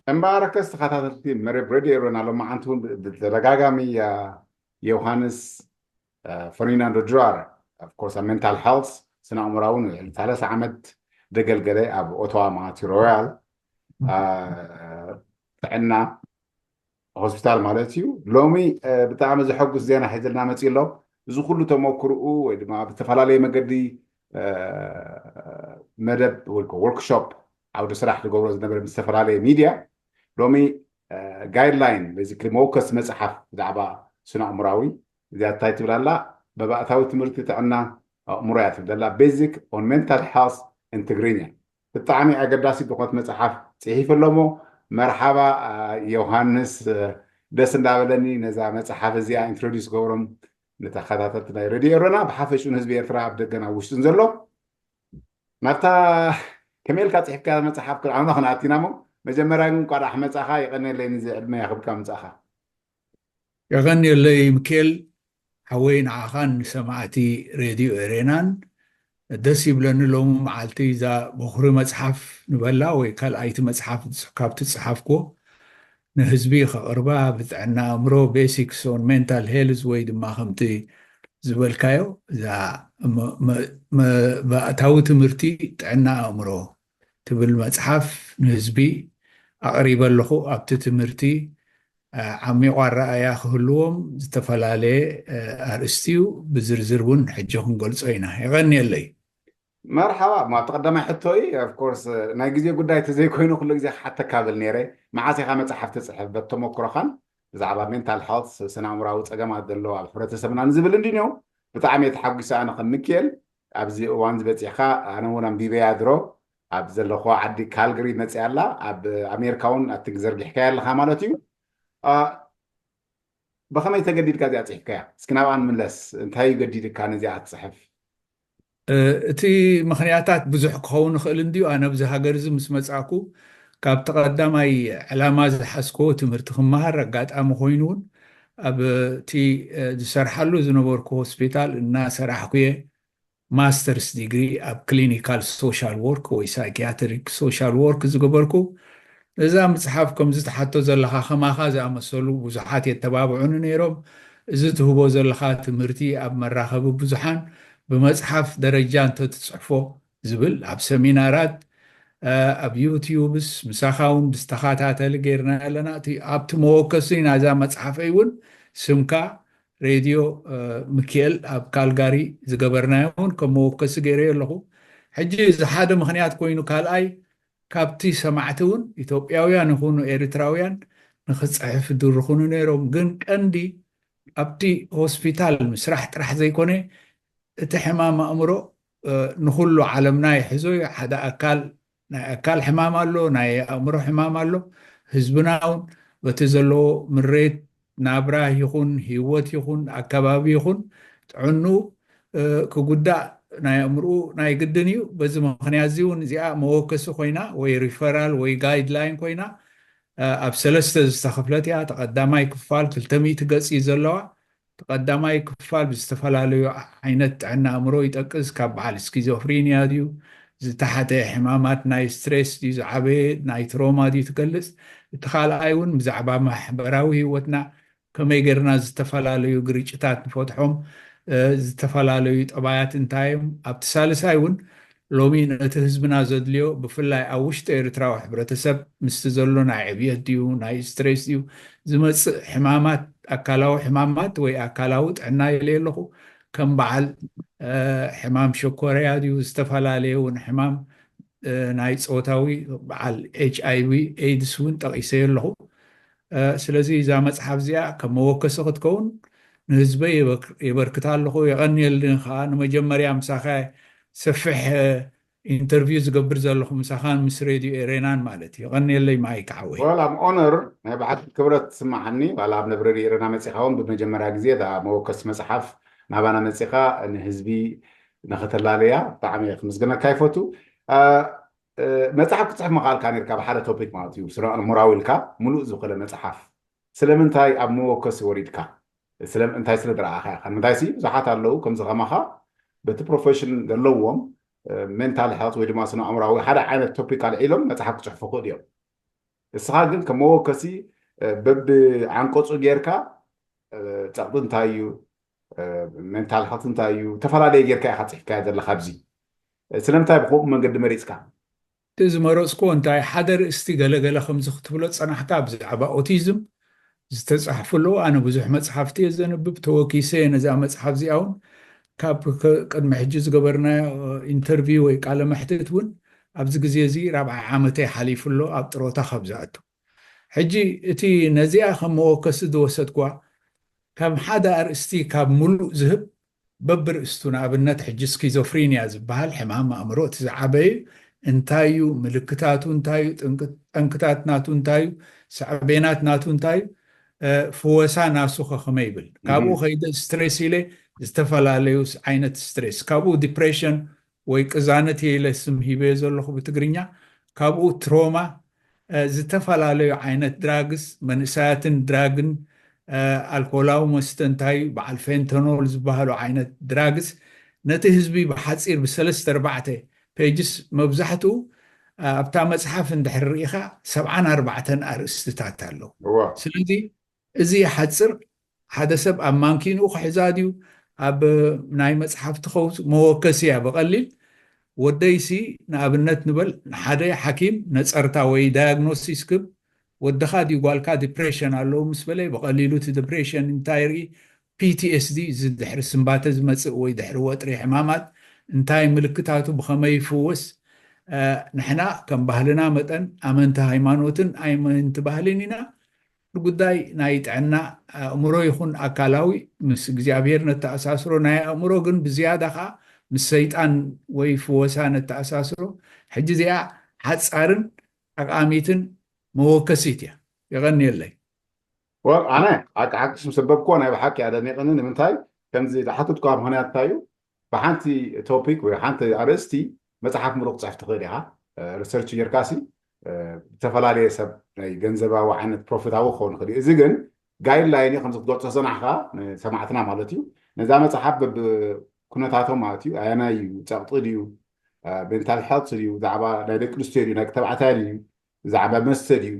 እምበኣርከስ ተኸታተልቲ መደብ ሬድዮ ኤረና ሎማዓንቲ እውን ብተደጋጋሚ ዮሃንስ ፈርዲናንዶ ድራር፣ ኦፍኮርስ፣ ኣብ ሜንታል ሄልት፣ ስነ ኣእምራዊ፣ ንልዕሊ ሰላሳ ዓመት ዘገልገለ፣ ኣብ ኦቶዋ ማለት እዩ፣ ሮያል ጥዕና ሆስፒታል ማለት እዩ። ሎሚ ብጣዕሚ ዘሐጉስ ዜና ሒዝልና መፂ ኣሎ። እዚ ኩሉ ተመክርኡ ወይ ድማ ብዝተፈላለየ መገዲ መደብ ወይ ወርክሾፕ፣ ዓውዲ ስራሕ ዝገብሮ ዝነበረ ምስ ዝተፈላለየ ሚድያ፣ ሎሚ ጋይድላይን፣ ቤዚክሊ መወከሲ መፅሓፍ ብዛዕባ ስነ ኣእምራዊ፣ እዚኣ እንታይ ትብል ኣላ? መባእታዊ ትምህርቲ ጥዕና ኣእምሮ እያ ትብል ዘላ፣ ቤዚክ ኦን ሜንታል ሄልት ኢን ትግርኛ። ብጣዕሚ ኣገዳሲ ዝኾነት መፅሓፍ ፅሒፉ ኣሎ። እሞ መርሓባ ዮሃንስ፣ ደስ እንዳበለኒ ነዛ መፅሓፍ እዚኣ ኢንትሮዲስ ገብሮም ንተኸታተልቲ ናይ ሬድዮ ኤረና፣ ብሓፈሽኡ ንህዝቢ ኤርትራ ኣብ ደገን ኣብ ውሽጥን ዘሎ። ናብታ ከመይ ኢልካ ፅሒፍካ መፅሓፍ ክን ኣምና ክንኣቲና እሞ፣ መጀመርያ ግን እንኳዕ ደሓን መፃኻ። የቐንየለይ ንዚ ዕድመ ያኽብካ ምፃእኻ። የቐንየለይ ሚኪኤል ሓወይ፣ ንዓኻን ንሰማዕቲ ሬድዮ ኤሬናን። ደስ ይብለኒ ሎሚ መዓልቲ እዛ በኹሪ መፅሓፍ ንበላ ወይ ካልኣይቲ መፅሓፍ ካብቲ ዝፀሓፍኩዎ ንህዝቢ ከቕርባ፣ ብጥዕና ኣእምሮ፣ ቤሲክስ ኦን ሜንታል ሄልዝ፣ ወይ ድማ ከምቲ ዝበልካዮ እዛ መባእታዊ ትምህርቲ ጥዕና ኣእምሮ ትብል መፅሓፍ ንህዝቢ ኣቕሪበ ኣለኹ። ኣብቲ ትምህርቲ ዓሚቑ ኣረኣእያ ክህልዎም ዝተፈላለየ ኣርእስቲ እዩ። ብዝርዝር እውን ሕጂ ክንገልጾ ኢና። የቐንየለይ። መርሓባ። እሞ ኣብቲ ቀዳማይ ሕቶ እዩ፣ ኦፍኮርስ፣ ናይ ግዜ ጉዳይ ተዘይኮይኑ ኩሉ ግዜ ክሓተካ ብል ነይረ። መዓስ ኢኻ መፅሓፍ ትፅሕፍ? በቲ ተመክሮኻን ብዛዕባ ሜንታል ሄልት፣ ስነ ኣእምራዊ ፀገማት ዘለዎ ኣብ ሕብረተሰብና ንዝብል እንድንዮ። ብጣዕሚ እየ ተሓጒሰ ኣነ ከም ሚኪኤል ኣብዚ እዋን ዝበፂሕካ። ኣነ እውን ኣንቢበያ ድሮ ኣብ ዘለኹ ዓዲ ካልግሪ መፅያ ኣላ። ኣብ ኣሜሪካ እውን ኣቲ ዘርጊሕካያ ኣለኻ ማለት እዩ። ብኸመይ ተገዲድካ እዚኣ ፅሒፍካያ? እስኪ ናብኣ ንምለስ። እንታይ እዩ ገዲድካ ነዚኣ ክትፅሕፍ? እቲ ምኽንያታት ብዙሕ ክኸውን ይኽእል እንድዩ። ኣነ ኣብዚ ሃገር እዚ ምስ መፃእኩ ካብቲ ቀዳማይ ዕላማ ዝሓዝክዎ ትምህርቲ ክመሃር ኣጋጣሚ ኮይኑ እውን ኣብቲ ዝሰርሓሉ ዝነበርኩ ሆስፒታል እናሰራሕኩ እየ ማስተርስ ዲግሪ ኣብ ክሊኒካል ሶሻል ወርክ ወይ ሳይኪያትሪክ ሶሻል ወርክ ዝገበርኩ። እዛ መፅሓፍ ከምዚ ትሓቶ ዘለኻ ከማኻ ዝኣመሰሉ ብዙሓት የተባብዑኒ ነይሮም። እዚ ትህቦ ዘለኻ ትምህርቲ ኣብ መራኸቢ ብዙሓን ብመፅሓፍ ደረጃ እንተትፅሕፎ ዝብል ኣብ ሰሚናራት ኣብ ዩቲዩብስ ምሳኻ እውን ብዝተኸታተሊ ገይርና ኣለና። ኣብቲ መወከሲ ናይዛ መፅሓፈይ እውን ስምካ ሬድዮ ሚኪኤል ኣብ ካልጋሪ ዝገበርናዮ እውን ከም መወከሲ ገይረዮ ኣለኹ። ሕጂ እዚ ሓደ ምኽንያት ኮይኑ፣ ካልኣይ ካብቲ ሰማዕቲ እውን ኢትዮጵያውያን ይኹኑ ኤርትራውያን ንክፅሕፍ ድርኹኑ ነይሮም። ግን ቀንዲ ኣብቲ ሆስፒታል ምስራሕ ጥራሕ ዘይኮነ እቲ ሕማም ኣእምሮ ንኹሉ ዓለምና ይሕዞ እዩ። ሓደ ኣካል ናይ ኣካል ሕማም ኣሎ፣ ናይ ኣእምሮ ሕማም ኣሎ። ህዝብና እውን በቲ ዘለዎ ምሬት ናብራ ይኹን ህይወት ይኹን ኣከባቢ ይኹን ጥዕኑ ክጉዳእ ናይ ኣእምርኡ ናይ ግድን እዩ። በዚ ምኽንያት እዚ እውን እዚኣ መወከሲ ኮይና ወይ ሪፈራል ወይ ጋይድላይን ኮይና ኣብ ሰለስተ ዝተኸፍለት እያ። ተቐዳማይ ክፋል ክልተ ሚእቲ ገፅ እዩ ዘለዋ። እቲ ቀዳማይ ክፋል ብዝተፈላለዩ ዓይነት ጥዕና ኣእምሮ ይጠቅስ። ካብ በዓል ስኪዞፍሪንያ ድዩ፣ ዝተሓተ ሕማማት ናይ ስትሬስ ድዩ፣ ዝዓበየ ናይ ትሮማ ድዩ ትገልጽ። እቲ ካልኣይ እውን ብዛዕባ ማሕበራዊ ህይወትና ከመይ ጌርና ዝተፈላለዩ ግርጭታት ንፈትሖም፣ ዝተፈላለዩ ጠባያት እንታይ እዮም። ኣብቲ ሳልሳይ እውን ሎሚ ነቲ ህዝብና ዘድልዮ ብፍላይ ኣብ ውሽጢ ኤርትራዊ ሕብረተሰብ ምስቲ ዘሎ ናይ ዕብየት ድዩ ናይ ስትሬስ ድዩ ዝመፅእ ሕማማት፣ ኣካላዊ ሕማማት ወይ ኣካላዊ ጥዕና ኢለ ኣለኹ፣ ከም በዓል ሕማም ሸኮርያ ድዩ ዝተፈላለየ እውን ሕማም ናይ ፆታዊ በዓል ኤች ኣይ ቪ ኤድስ እውን ጠቒሰዮ ኣለኹ። ስለዚ እዛ መፅሓፍ እዚኣ ከም መወከሲ ክትከውን ንህዝበይ የበርክታ ኣለኹ። የቐንየልኒ ከዓ ንመጀመርያ ምሳኻ ሰፊሕ ኢንተርቪው ዝገብር ዘለኹ ምሳኻን ምስ ሬድዮ ኤሬናን ማለት እዩ። የቐንየለይ ማይክ ሓወይ። ዋላ ኦነር ናይ ብሓቂ ክብረት ትስምዓኒ። ዋላ ኣብ ነብ ሬድዮ ኤሬና መፂኻ እውን ብመጀመርያ ግዜ እዛ መወከሲ መፅሓፍ ናባና መፂኻ ንህዝቢ ንኸተላለያ ብጣዕሚ ክምስግነካ ይፈቱ። መፅሓፍ ክትፅሕፍ ምኽኣልካ ነርካ ብሓደ ቶፒክ ማለት እዩ ስነ ኣእምራዊ ኢልካ ሙሉእ ዝኾነ መፅሓፍ ስለምንታይ ኣብ መወከሲ ወሪድካ? ስለምንታይ ስለ ዝረኣኻ ኢኻ? ንምንታይ ሲ ብዙሓት ኣለዉ ከምዚ ከማኻ በቲ ፕሮፌሽን ዘለዎም ሜንታል ሄልት ወይ ድማ ስነ ኣእምራዊ ሓደ ዓይነት ቶፒክ ኣልዒሎም መፅሓፍ ክፅሕፉ ክእሉ እዮም። እስኻ ግን ከም መወከሲ በብዓንቀፁ ጌርካ ጸቕጢ እንታይ እዩ፣ ሜንታል ሄልት እንታይ እዩ፣ ተፈላለየ ጌርካ ኢኻ ፅሒፍካዮ ዘለካ ኣብዚ። ስለምንታይ ብከምኡ መንገዲ መሪፅካ? እቲ ዝመረፅኩዎ እንታይ ሓደ ርእስቲ ገለገለ ከምዚ ክትብሎ ፀናሕካ ብዛዕባ ኦቲዝም ዝተፃሕፉ ኣለዉ። ኣነ ብዙሕ መፅሓፍቲ እየ ዘንብብ፣ ተወኪሰ እየ ነዛ መፅሓፍ እዚኣ እውን። ካብ ቅድሚ ሕጂ ዝገበርናዮ ኢንተርቪው ወይ ቃለ መሕትት እውን ኣብዚ ግዜ እዚ ራብዓይ ዓመተይ ሓሊፉ ኣሎ ኣብ ጥሮታ ካብ ዝኣቱ። ሕጂ እቲ ነዚኣ ከም መወከሲ ዝወሰድኳ ከም ሓደ ኣርእስቲ ካብ ሙሉእ ዝህብ በብርእስቱ፣ ንኣብነት ሕጂ ስኪዞፍሪንያ ዝበሃል ሕማም ኣእምሮ እቲ ዝዓበዩ እንታይ እዩ፣ ምልክታቱ እንታይ እዩ፣ ጠንክታት ናቱ እንታይ እዩ፣ ሳዕቤናት ናቱ እንታይ እዩ፣ ፍወሳ ናሱ ከ ከመይ ይብል? ካብኡ ከይደ ስትሬስ ኢለ ዝተፈላለዩ ዓይነት ስትሬስ፣ ካብኡ ዲፕሬሽን ወይ ቅዛነት እየ ኢለ ስም ሂበዮ ዘለኹ ብትግርኛ፣ ካብኡ ትሮማ፣ ዝተፈላለዩ ዓይነት ድራግስ፣ መንእሰያትን ድራግን፣ ኣልኮላዊ መስተ እንታይ በዓል ፌንተኖል ዝበሃሉ ዓይነት ድራግስ ነቲ ህዝቢ ብሓፂር ብሰለስተ ኣርባዕተ ፔጅስ መብዛሕትኡ ኣብታ መፅሓፍ እንድሕር ርኢኻ ሰብዓን ኣርባዕተን ኣርእስትታት ኣለዉ። ስለዚ እዚ ሓፅር ሓደ ሰብ ኣብ ማንኪንኡ ክሕዛ ድዩ ኣብ ናይ መፅሓፍቲ ከውስ መወከሲ እያ። ብቐሊል ወደይሲ ንኣብነት ንበል ንሓደ ሓኪም ነፀርታ ወይ ዳያግኖሲስ ክብ ወድኻ ድዩ ጓልካ ዲፕሬሽን ኣለዉ ምስ በለ ብቐሊሉ እቲ ዲፕሬሽን እንታይ ርኢ ፒቲኤስዲ እዚ ድሕሪ ስምባተ ዝመፅእ ወይ ድሕሪ ወጥሪ ሕማማት እንታይ ምልክታቱ ብኸመይ ይፍወስ። ንሕና ከም ባህልና መጠን ኣመንቲ ሃይማኖትን ኣይመንቲ ባህልን ኢና። ንጉዳይ ናይ ጥዕና ኣእምሮ ይኹን ኣካላዊ ምስ እግዚኣብሔር ነተኣሳስሮ፣ ናይ ኣእምሮ ግን ብዝያዳ ከዓ ምስ ሰይጣን ወይ ፍወሳ ነተኣሳስሮ። ሕጂ እዚኣ ሓፃርን ጠቃሚትን መወከሲት እያ። የቐንየለይ። ኣነ ሓቂ ሓቂ ምስ ኣንበብክዎ ናይ ብሓቂ ኣደኒቕኒ። ንምንታይ ከምዚ ዝሓተትኳ ምክንያት እንታይ እዩ? ብሓንቲ ቶፒክ ወይ ሓንቲ ኣርእስቲ መፅሓፍ ምሩቕ ፅሕፍ ትኽእል ኢኻ። ሪሰርች ጌርካሲ ዝተፈላለየ ሰብ ናይ ገንዘባዊ ዓይነት ፕሮፊታዊ ክኸውን ይኽእል እዩ። እዚ ግን ጋይድላይን እዩ። ከምዚ ክትገልፆ ዝፀናሕካ ንሰማዕትና ማለት እዩ፣ ነዛ መፅሓፍ በብኩነታቶም ማለት እዩ፣ ኣየናይ እዩ፣ ፀቕጢ ድዩ፣ ሜንታል ሄልት ድዩ፣ ብዛዕባ ናይ ደቂ ኣንስትዮ ድዩ፣ ናይ ተባዕታይ ድዩ፣ ብዛዕባ መስተ ድዩ፣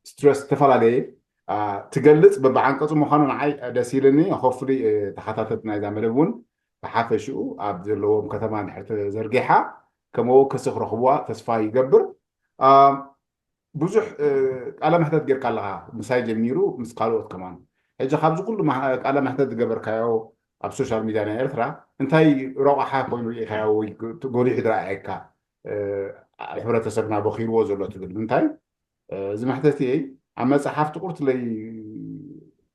ስትረስ ዝተፈላለየ ትገልፅ በብዓንቀፁ ምዃኑ ንዓይ ደስ ኢልኒ። ሆፍሊ ተኸታተልቲ ናይዛ መደብ እውን ብሓፈሽኡ ኣብ ዘለዎም ከተማ እንድሕር ተዘርጊሓ ከም መወከሲ ክረኽብዋ ተስፋ ይገብር። ብዙሕ ቃለ መሕተት ጌርካ ኣለኻ ምሳይ ጀሚሩ ምስ ካልኦት ከማን። ሕጂ ካብዚ ኩሉ ቃለ መሕተት ዝገበርካዮ ኣብ ሶሻል ሚድያ ናይ ኤርትራ እንታይ ረቋሓ ኮይኑ ርኢኻዮ ወይ ጎሊሑ ዝረኣየካ ሕብረተሰብና በኺርዎ ዘሎ ትብል ምንታይ? እዚ መሕተትየይ ኣብ መፅሓፍቲ ቁርትለይ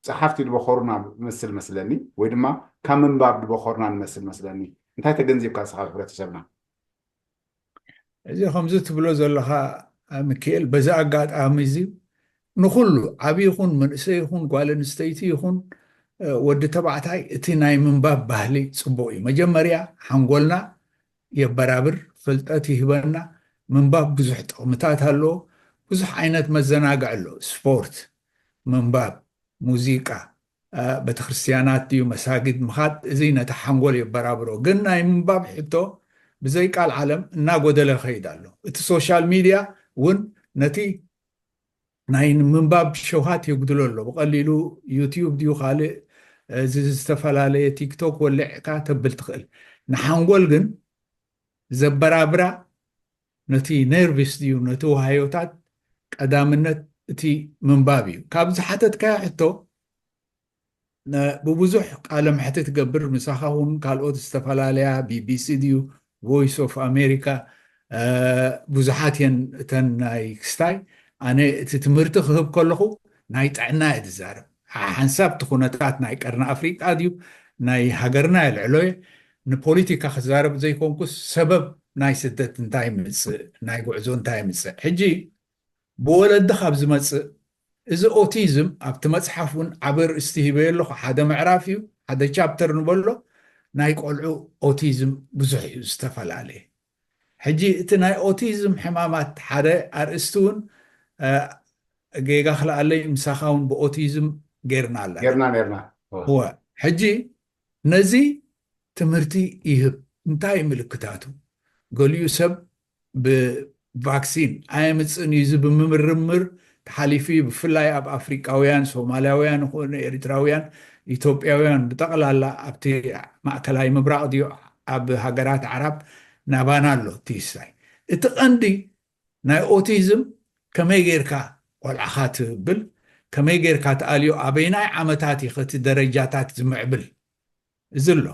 ፀሓፍቲ ዝበኸሩና መስል መስለኒ ወይ ድማ ካብ ምንባብ ዝበኸሩና ንመስል መስለኒ። እንታይ ተገንዚብካ ንስኻ ኣብ ሕብረተሰብና? እዚ ከምዚ ትብሎ ዘለኻ ሚካኤል በዚ ኣጋጣሚ እዚ ንኩሉ ዓብዪ ይኹን መንእሰይ ይኹን ጓል ኣንስተይቲ ይኹን ወዲ ተባዕታይ እቲ ናይ ምንባብ ባህሊ ፅቡቕ እዩ። መጀመርያ ሓንጎልና የበራብር፣ ፍልጠት ይህበና። ምንባብ ብዙሕ ጥቕምታት ኣለዎ። ብዙሕ ዓይነት መዘናግዒ ኣሎ። ስፖርት፣ ምንባብ፣ ሙዚቃ፣ ቤተክርስትያናት ድዩ መሳጊድ ምኻድ፣ እዚ ነቲ ሓንጎል የበራብሮ። ግን ናይ ምንባብ ሕቶ ብዘይ ቃል ዓለም እናጎደለ ይኸይድ ኣሎ። እቲ ሶሻል ሚድያ እውን ነቲ ናይ ምንባብ ሸውሃት የጉድሎ ኣሎ። ብቐሊሉ ዩቲዩብ ድዩ ካልእ እዚ ዝተፈላለየ ቲክቶክ ወሊዕካ ተብል ትኽእል። ንሓንጎል ግን ዘበራብራ ነቲ ነርቪስ ድዩ ነቲ ዋህዮታት ቀዳምነት እቲ ምንባብ እዩ። ካብ ዝሓተትካዮ ሕቶ ብብዙሕ ቃለ መሕትት ትገብር ምሳኻ እውን ካልኦት ዝተፈላለያ ቢቢሲ ድዩ ቮይስ ኦፍ ኣሜሪካ ብዙሓት እየን እተን ናይ ክስታይ። ኣነ እቲ ትምህርቲ ክህብ ከለኹ ናይ ጥዕና እየ ዝዛረብ። ሓንሳብ እቲ ኩነታት ናይ ቀርኒ ኣፍሪቃ ድዩ ናይ ሃገርና የልዕሎ እየ። ንፖለቲካ ክዛረብ ዘይኮንኩስ ሰበብ ናይ ስደት እንታይ ምፅእ ናይ ጉዕዞ እንታይ ምፅእ ሕጂ ብወለዲ ካብ ዝመፅእ እዚ ኦቲዝም ኣብቲ መፅሓፍ እውን ዓበ ርእስቲ ሂበዮ ኣለኹ። ሓደ ምዕራፍ እዩ፣ ሓደ ቻፕተር ንበሎ። ናይ ቆልዑ ኦቲዝም ብዙሕ እዩ ዝተፈላለየ። ሕጂ እቲ ናይ ኦቲዝም ሕማማት ሓደ ኣርእስቲ እውን ጌጋ ክልኣለይ ምሳኻ እውን ብኦቲዝም ጌርና ኣላ ጌርና ኔርና። ሕጂ ነዚ ትምህርቲ ይህብ። እንታይ ምልክታቱ? ገሊኡ ሰብ ብቫክሲን ኣየምፅእን እዩ፣ እዚ ብምምርምር ተሓሊፉ እዩ። ብፍላይ ኣብ ኣፍሪቃውያን፣ ሶማላውያን ይኹኑ ኤሪትራውያን፣ ኢትዮጵያውያን ብጠቕላላ ኣብቲ ማእከላይ ምብራቕ ድዩ ኣብ ሃገራት ዓራብ ናባና ኣሎ እቲ ይስታይ። እቲ ቀንዲ ናይ ኦቲዝም ከመይ ጌርካ ቆልዓኻ ትብል፣ ከመይ ጌርካ ትኣልዮ፣ ኣበይናይ ዓመታት እዩ እቲ ደረጃታት ዝምዕብል? እዚ ኣሎ።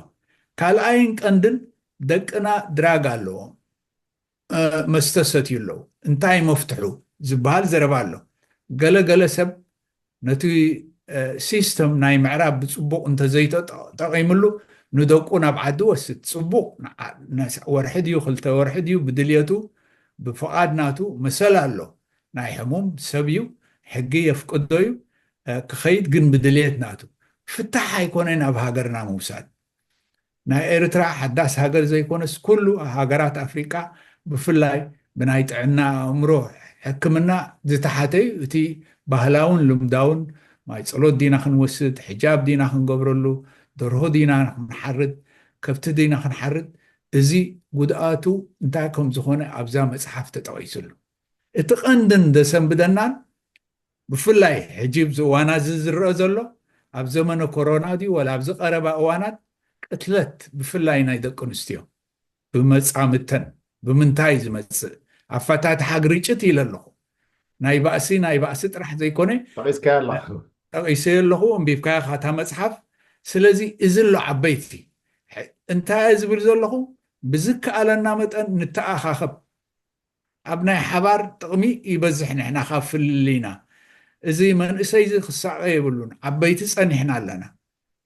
ካልኣይን ቀንድን ደቅና ድራግ ኣለዎም፣ መስተ ሰትዩ ኣለዉ። እንታይ መፍትሑ ዝበሃል ዘረባ ኣሎ። ገለ ገለ ሰብ ነቲ ሲስተም ናይ ምዕራብ ብፅቡቕ እንተዘይተጠቂምሉ ንደቁ ናብ ዓዲ ወስድ። ፅቡቕ፣ ወርሒ ድዩ ክልተ ወርሒ ድዩ ብድልየቱ ብፍቓድ ናቱ መሰል ኣሎ። ናይ ሕሙም ሰብ እዩ፣ ሕጊ የፍቅዶ እዩ ክኸይድ፣ ግን ብድልየት ናቱ። ፍታሕ ኣይኮነን ኣብ ሃገርና ምውሳድ። ናይ ኤርትራ ሓዳስ ሃገር ዘይኮነስ ኩሉ ሃገራት ኣፍሪቃ ብፍላይ ብናይ ጥዕና ኣእምሮ ሕክምና ዝተሓተ እዩ። እቲ ባህላውን ልምዳውን ማይ ጸሎት ዲና ክንወስድ፣ ሕጃብ ዲና ክንገብረሉ፣ ደርሆ ዲና ክንሓርድ፣ ከብቲ ዲና ክንሓርድ፣ እዚ ጉድኣቱ እንታይ ከም ዝኾነ ኣብዛ መጽሓፍ ተጠቒሱሉ። እቲ ቀንድን ዘሰንብደናን ብፍላይ ሕጂ ኣብዚ እዋና እዚ ዝረአ ዘሎ ኣብ ዘመነ ኮሮና ድዩ ወላ ኣብዚ ቀረባ እዋናት ቅትለት ብፍላይ ናይ ደቂ ኣንስትዮ ብመጻምድተን ብምንታይ ዝመጽእ ኣፈታትሓ ግርጭት ኢለ ኣለኹ። ናይ ባእሲ ናይ ባእሲ ጥራሕ ዘይኮነ ጠቂስካዮ ኣለኻ። ጠቂሰዮ ኣለኹ፣ ኣንቢብካያ እታ መጽሓፍ። ስለዚ እዚ ኣሎ ዓበይቲ እንታይ ዝብል ዘለኹ ብዝከኣለና መጠን ንተኣኻኸብ ኣብ ናይ ሓባር ጥቕሚ ይበዝሕ ንሕና ካብ ፍልልይና። እዚ መንእሰይ እዚ ክሳቐ የብሉን። ዓበይቲ ጸኒሕና ኣለና።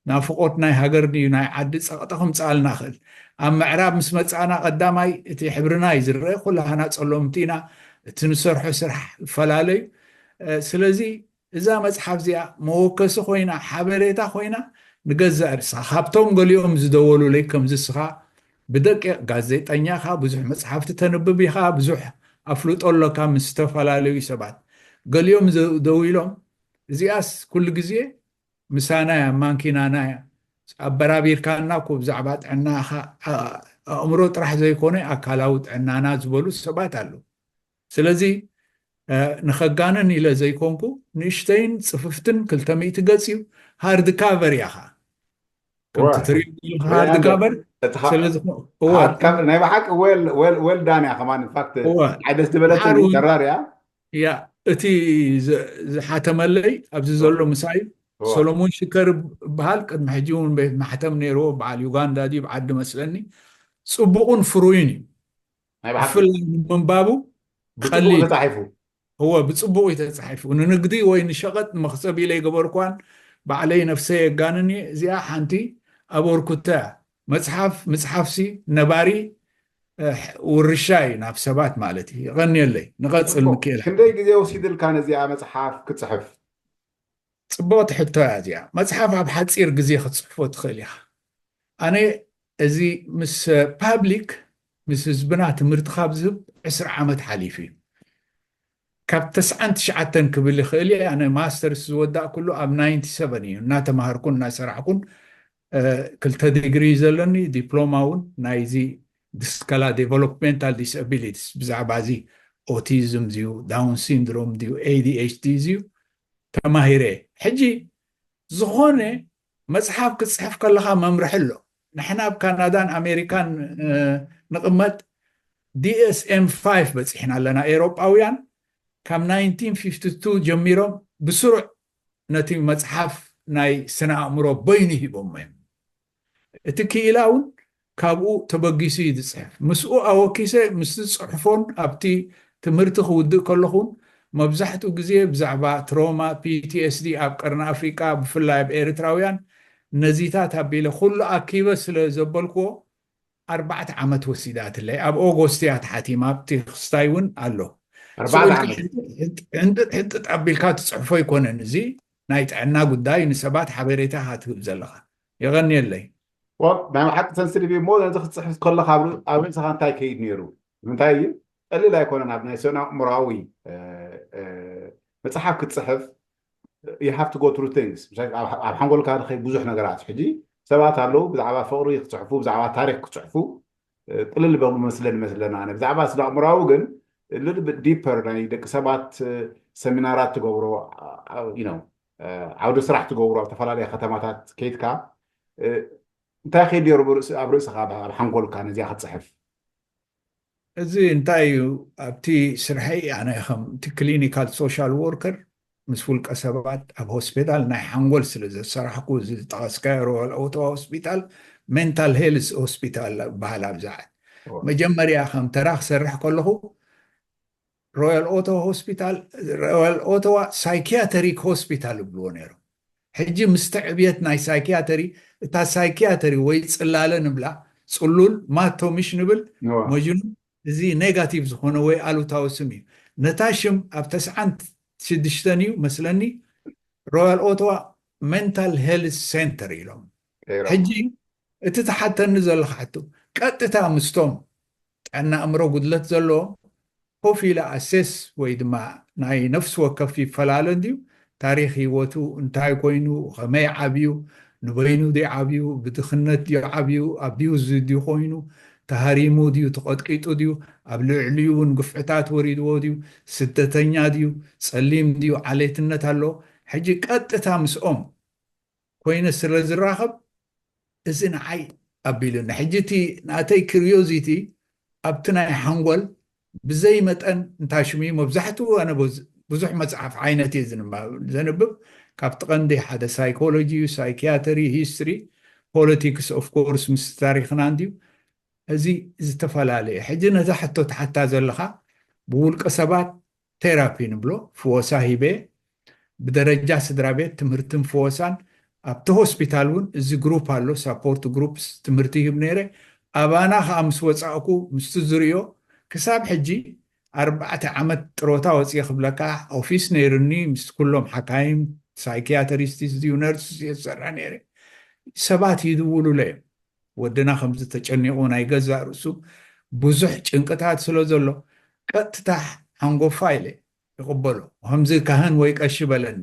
ናፍቖት ናይ ሃገር ድዩ ናይ ዓዲ ጸቕጢ ክምጽኣልና ይኽእል። ኣብ ምዕራብ ምስ መጻእና ቀዳማይ እቲ ሕብርና እዩ ዝረአ። ኩላህና ጸለምቲ ኢና። እቲ ንሰርሖ ስራሕ ይፈላለዩ። ስለዚ እዛ መጽሓፍ እዚኣ መወከሲ ኮይና ሓበሬታ ኮይና ንገዛእ ርእስኻ ካብቶም ገሊኦም ዝደወሉለይ ከምዚ እስኻ ብደቂቕ ጋዜጠኛ ኢኻ፣ ብዙሕ መጽሓፍቲ ተንብብ ኢኻ፣ ብዙሕ ኣፍልጦ ኣለካ ምስ ዝተፈላለዩ ሰባት። ገሊኦም ደው ኢሎም እዚኣስ ኩሉ ግዜ ምሳና እያ፣ ማንኪናና እያ፣ ኣበራቢርካና እኮ ብዛዕባ ጥዕናኻ ኣእምሮ ጥራሕ ዘይኮነ ኣካላዊ ጥዕናና ዝበሉ ሰባት ኣለዉ። ስለዚ ንኸጋንን ኢለ ዘይኮንኩ ንእሽተይን ጽፍፍትን ክልተ ሚእቲ ገጽ እዩ። ሃርድ ካቨር እያ ኸዓ ከምቲ ትሪኦ ሃርድ ካቨር። ስለዚ ናይ ብሓቂ ዌል ዳን እያ ከማን ኢንፋክት ዓይ ደስ ዝበለትኒ ተራር እያ። ያ እቲ ዝሓተመለይ ኣብዚ ዘሎ ምሳይ ሰሎሞን ሽከር በሃል ቅድሚ ሕጂ እውን ቤት ማሕተም ነይርዎ በዓል ዩጋንዳ ድዩ ብዓዲ መስለኒ። ጽቡቕን ፍሩይን እዩ። ብፍላይ ንምንባቡ ቀሊል ተፃሒፉ። እወ ብፅቡቅ እዩ ተፃሒፉ። ንንግዲ ወይ ንሸቐጥ ንመኽሰብ ኢለ ይገበርኳን ባዕለይ ነፍሰይ የጋንን እየ። እዚኣ ሓንቲ ኣበርኩታ እያ። መፅሓፍ ምፅሓፍሲ ነባሪ ውርሻ እዩ ናብ ሰባት ማለት እዩ። የቐንየለይ። ንቐፅል ምክኤል። ክንደይ ግዜ ወሲድልካ ነዚኣ መፅሓፍ ክትፅሕፍ? ፅብቕቲ ሕቶ እያ እዚኣ። መፅሓፍ ኣብ ሓፂር ግዜ ክትፅሕፎ ትኽእል ኢኻ። ኣነ እዚ ምስ ፓብሊክ ምስ ህዝብና ትምህርቲ ካብ ዝህብ ዕስራ ዓመት ሓሊፉ እዩ። ካብ ተስዓን ትሽዓተን ክብል ይኽእል እየ። ኣነ ማስተርስ ዝወዳእኩሉ ኣብ ናይንቲ ሰቨን እዩ። እናተማሃርኩን እናሰራሕኩን ክልተ ዲግሪ እዩ ዘለኒ፣ ዲፕሎማ እውን ናይዚ ድስከላ ዴቨሎፕሜንታል ዲስኣቢሊቲስ ብዛዕባ እዚ ኦቲዝም ድዩ ዳውን ሲንድሮም ድዩ ኤ ዲ ኤች ዲ ድዩ ተማሂረ። ሕጂ ዝኾነ መፅሓፍ ክትፅሕፍ ከለኻ መምርሒ ኣሎ። ንሕና ኣብ ካናዳን ኣሜሪካን ንቕመጥ ዲ ኤስ ኤም ፋይቭ በፂሕና ኣለና። ኤሮጳውያን ካብ ናይንቲን ፊፍቲ ቱ ጀሚሮም ብስሩዕ ነቲ መፅሓፍ ናይ ስነ ኣእምሮ በይኑ ሂቦሞ እዮም። እቲ ክኢላ እውን ካብኡ ተበጊሱ እዩ ዝፅሕፍ። ምስኡ ኣወኪሰ ምስቲ ዝፅሕፎን ኣብቲ ትምህርቲ ክውድእ ከለኹን መብዛሕትኡ ግዜ ብዛዕባ ትሮማ፣ ፒ ቲ ኤስ ዲ ኣብ ቀርኒ ኣፍሪቃ ብፍላይ ኣብ ኤርትራውያን ነዚታት ኣቢለ ኩሉ ኣኪበ ስለ ዘበልክዎ ኣርባዕተ ዓመት ወሲዳትለይ። ኣብ ኦጎስት እያ ተሓቲማ፣ ኣብቲ ክስታይ እውን ኣሎ። ሕንጥጥ ሕንጥጥ ኣቢልካ ትፅሕፎ ኣይኮነን። እዚ ናይ ጥዕና ጉዳይ ንሰባት ሓበሬታ ኢኻ ትህብ ዘለኻ። የቐንየለይ። ናይ ብሓቂ ሰንስሊቭ እሞ ነዚ ክትፅሕፍ ከለካ ኣብ ርእስኻ እንታይ ከይድ ነይሩ? ንምንታይ እዩ ቀሊል ኣይኮነን ኣብ ናይ ስነ ኣእምሮኣዊ መፅሓፍ ክትፅሕፍ you have to go through things ኣብ ሓንጎልካ ዝኸይድ ብዙሕ ነገራት ሕጂ ሰባት ኣለዉ ብዛዕባ ፍቕሪ ክፅሕፉ ብዛዕባ ታሪክ ክፅሕፉ ቅልል በሉ መስለን መስለና ኣነ ብዛዕባ ስነ ኣእምሮኣዊ ግን little bit deeper ናይ ደቂ ሰባት ሰሚናራት ትገብሮ፣ you know፣ ዓውደ ስራሕ ትገብሮ ኣብ ዝተፈላለያ ከተማታት ከይድካ እንታይ ከይድ ነይሩ ኣብ ርእስኻ፣ ኣብ ሓንጎልካ ነዚኣ ክትፅሕፍ? እዚ እንታይ እዩ? ኣብቲ ስርሐይ ኣነ ከም እቲ ክሊኒካል ሶሻል ወርከር ምስ ውልቀ ሰባት ኣብ ሆስፒታል ናይ ሓንጎል ስለ ዘሰራሕኩ፣ እዚ ዝጠቐስካዮ ሮያል ኦቶዋ ሆስፒታል ሜንታል ሄልስ ሆስፒታል በሃል ኣብዛዓት መጀመርያ ከም ተራ ክሰርሕ ከለኹ ሮያል ኦቶዋ ሆስፒታል፣ ሮያል ኦቶዋ ሳይኪያተሪክ ሆስፒታል ይብልዎ ነይሮም። ሕጂ ምስቲ ዕብየት ናይ ሳይኪያተሪ፣ እታ ሳይኪያተሪ ወይ ፅላለ ንብላ፣ ፅሉል ማቶ ምሽ ንብል፣ መጅኑን፣ እዚ ኔጋቲቭ ዝኾነ ወይ ኣሉታዊ ስም እዩ። ነታ ሽም ኣብ ተስዓን ሽዱሽተን እዩ መስለኒ ሮያል ኦቶዋ ሜንታል ሄልስ ሴንተር ኢሎም። ሕጂ እቲ ትሓተኒ ዘለኻ ሕቶ ቀጥታ ምስቶም ጥዕና ኣእምሮ ጉድለት ዘለዎም ኮፍ ኢለ ኣሴስ ወይ ድማ ናይ ነፍሲ ወከፍ ይፈላለ እንድዩ። ታሪኽ ህይወቱ እንታይ ኮይኑ፣ ከመይ ዓብዩ፣ ንበይኑ ድዩ ዓብዩ፣ ብድኽነት ድዩ ዓብዩ፣ ኣቢዩዝ ድዩ ኮይኑ፣ ተሃሪሙ ድዩ፣ ተቐጥቂጡ ድዩ፣ ኣብ ልዕሊኡ እውን ግፍዕታት ወሪድዎ ድዩ፣ ስደተኛ ድዩ፣ ጸሊም ድዩ፣ ዓሌትነት ኣሎ። ሕጂ ቀጥታ ምስኦም ኮይነ ስለ ዝራኸብ እዚ ንዓይ ኣቢሉኒ። ሕጂ እቲ ናተይ ክሪዮዚቲ ኣብቲ ናይ ሓንጎል ብዘይ መጠን እንታሽሙ እዩ። መብዛሕትኡ ኣነ ብዙ- ብዙሕ መፅሓፍ ዓይነት እየ ዝንባ- ዘንብብ። ካብቲ ቀንዲ ሓደ ሳይኮሎጂ እዩ፣ ሳይኪያተሪ፣ ሂስትሪ፣ ፖለቲክስ ኦፍ ኮርስ ምስ ታሪኽና እንድዩ። እዚ ዝተፈላለየ። ሕጂ ነዛ ሕቶ ትሓታ ዘለኻ ብውልቀ ሰባት ቴራፒ ንብሎ ፍወሳ ሂበ ብደረጃ ስድራ ቤት ትምህርትን ፍወሳን ኣብቲ ሆስፒታል እውን እዚ ግሩፕ ኣሎ ሳፖርት ግሩፕስ ትምህርቲ ይህብ ነይረ ኣባና ከዓ ምስ ወፃእኩ ምስቲ ዝርዮ ክሳብ ሕጂ ኣርባዕተ ዓመት ጥሮታ ወፅየ ክብለካ ኦፊስ ነይሩኒ ምስ ኩሎም ሓካይም ሳይኪያተሪስቲስ ድዩ ነርስ ዝሰርሕ ነይረ ሰባት ይድውሉለ እዮም ወድና ከምዚ ተጨኒቑ ናይ ገዛእ ርእሱ ብዙሕ ጭንቅታት ስለ ዘሎ ቀጥታ ሓንጎፋ ኢለ ይቕበሎ። ከምዚ ካህን ወይ ቀሺ በለኒ።